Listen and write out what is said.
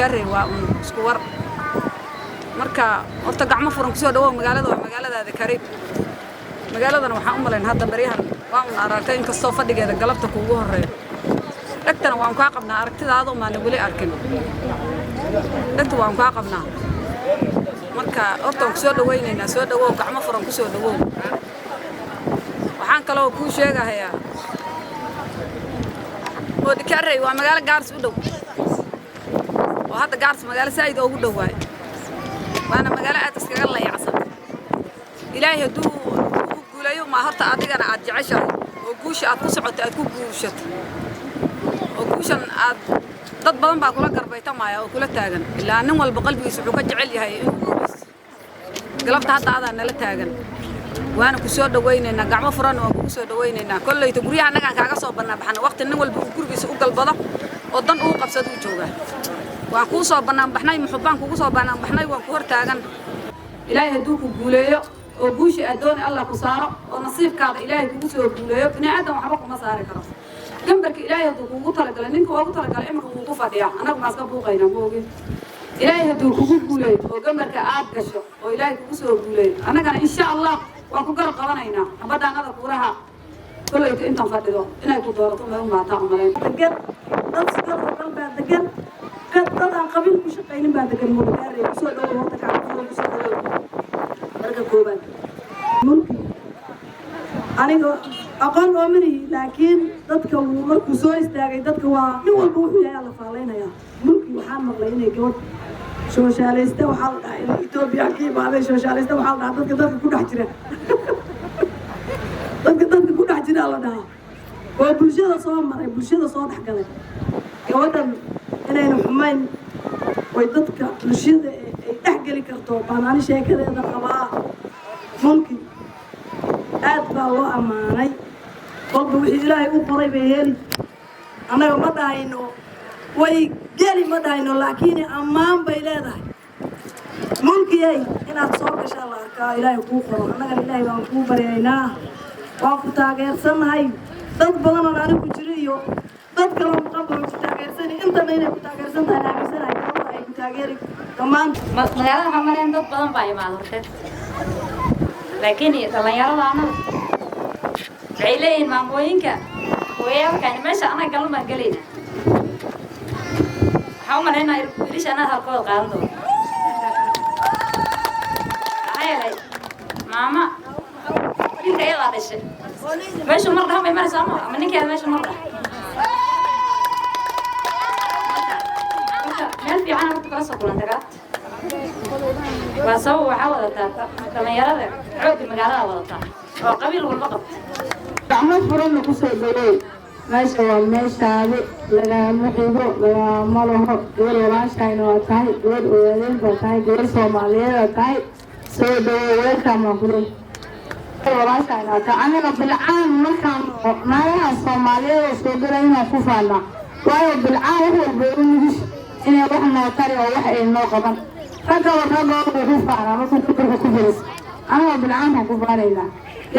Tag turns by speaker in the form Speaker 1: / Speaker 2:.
Speaker 1: Moodikarey waa un isku war. Marka horta gacmo furan kusoo dhawow magaalada, waa magaaladaada kariib. Magaaladana waxaan u malayn hadda baryahan waa un aragtay, inkastoo fadhigeeda galabta kuugu horreeyo. Dhegtana waan kaa qabnaa, aragtidaada umaana weli arkin. Dhegta waan kaa qabnaa. Marka horta waan kusoo dhawaynaynaa. Soo dhawow, gacmo furan kusoo dhawow. Waxaan kaloo kuu sheegahayaa, Moodikarey waa magaalo Gaaris u dhow, oo hadda Gaaris magaalo saa'id oogu dhow waaye, waana magaalo aad iskaga layacsan. Ilaahay hadduu kugu guulayo, maa horta adigana aad jeceshahay oo guusha aad ku socoto aad ku guushato, oo guushan aad dad badan baa kula garbaytamaya oo kula taagan, ilaa nin walba qalbigiisa wuxuu ka jecel yahay inuu guulaysto. Galabta hadda adaa nala taagan, waana ku soo dhawaynaynaa, gacmo furanna waan kugu soo dhawaynaynaa. Kollayta guryaha annagaan kaaga soo bannaan baxna, waqti nin walba uu gurigiisa u galbado oo dan uu qabsado uu joogaa. Waan kuu soo bannaan baxnay, muxubbaan kugu soo bannaan baxnay, waan ku hor taagan. Ilaahay hadduu ku guuleeyo oo guusha aad dooni Allah ku saaro, oo nasiibkaada Ilaahay kugu soo guuleeyo, bini aadan waxba kuma saari karo. Gambarka Ilaahay hadduu kugu talagalay, ninka ugu talagalay imika wuu ku fadhiyaa, annagu maa iska buuqaynaa moogin. Ilaahay hadduu kugu guuleeyo oo gambarka aad gasho oo Ilaahay kugu soo guuleeyo, annagana insha Allah waan ku garab qabanaynaa. Xabaddaanada kuuraha kollayta intan fadhido inay ku doorato may u maataa umalayn.
Speaker 2: Degan dad sidan oo dhan baa degan, dad aan qabiil ku shaqaynin baa degan. Mudagaarey, kusoo dhawow horta, gacmo furan kusoo dhawow. Marka koobaad, Mulki aniga aqoon oomanihi, laakiin dadka wuu markuu soo istaagay, dadka waa nin walba wuxuu yahay la faalaynayaa. Mulki waxaan maqlay inay gabadh shooshaalaysta, waxaa la dhahaa in Etoobiya ka imaaday. Shooshaalaysta waxaa la dhahaa dadka ku dhex jira, dadka ku dhex jira la dhahaa, oo bulshada soo maray, bulshada soo dhex galay. Gabadhan inaynu xumayn oy dadka bulshada ay dhex geli karto baan ani sheekadeeda qabaa. Mulki aad baa loo ammaanay. Kolba wixii Ilaahay u qoray bay heli. Annaga ma dhahayno way geli, ma dhahayno, laakiin ammaan bay leedahay. Mulkiyay, inaad soo gashaa la arkaa, Ilaahay kuu qoro. Annagana Ilaahay baan kuu baryaynaa, waan ku taageersannahay. Dad badan oon anigu jiro iyo dad kaloo maqan ba way ku taageersani. Intana inay ku taageersan tahay aaminsanahay, gabadha ay ku taageeri dhammaan.
Speaker 3: Magaalada waxaa maleen dad badan baa imaada horteed, laakiin dhallinyarada annaga waxay leeyihiin maamooyinka hooyayaalkani meesha annaga galun baan gelaynaa. Waxaa u malaynaa wiilasha annaga halkooda qaadan doono, maxaa yeelay maama wiilka iyadaa dhashay, meeshu mar dhahan bay maraysaa ama ninkeeda meeshu mar dhah. Marka meel fiican horta kala soo kulantay galabta waa sabab. Waxaa wadataa dhallinyarada xoogga magaalada wadataa oo qabiil walba qabta.
Speaker 4: Gacmo furanna kusoo dhaweey. Meesha waa meeshaadi, lagaama xigo, lagaama laho. Gabar walaashayna waa tahay, gabar ogaadeen baa tahay, gabar Soomaaliyeed waa tahay. Soo dhaweey, welcome aan kuley. Walaashayna waa tahay. Annaga bilcaan markaan naagaha Soomaaliyeed oo soo galay inaan ku faanaa, waayo bilcaan wax walba u nugus inay wax noo tari oo wax ay noo qaban. Ragga ragooda ku faanaa markuu ku barka ku firis, anagoo bilcaankaan ku faanaynaa.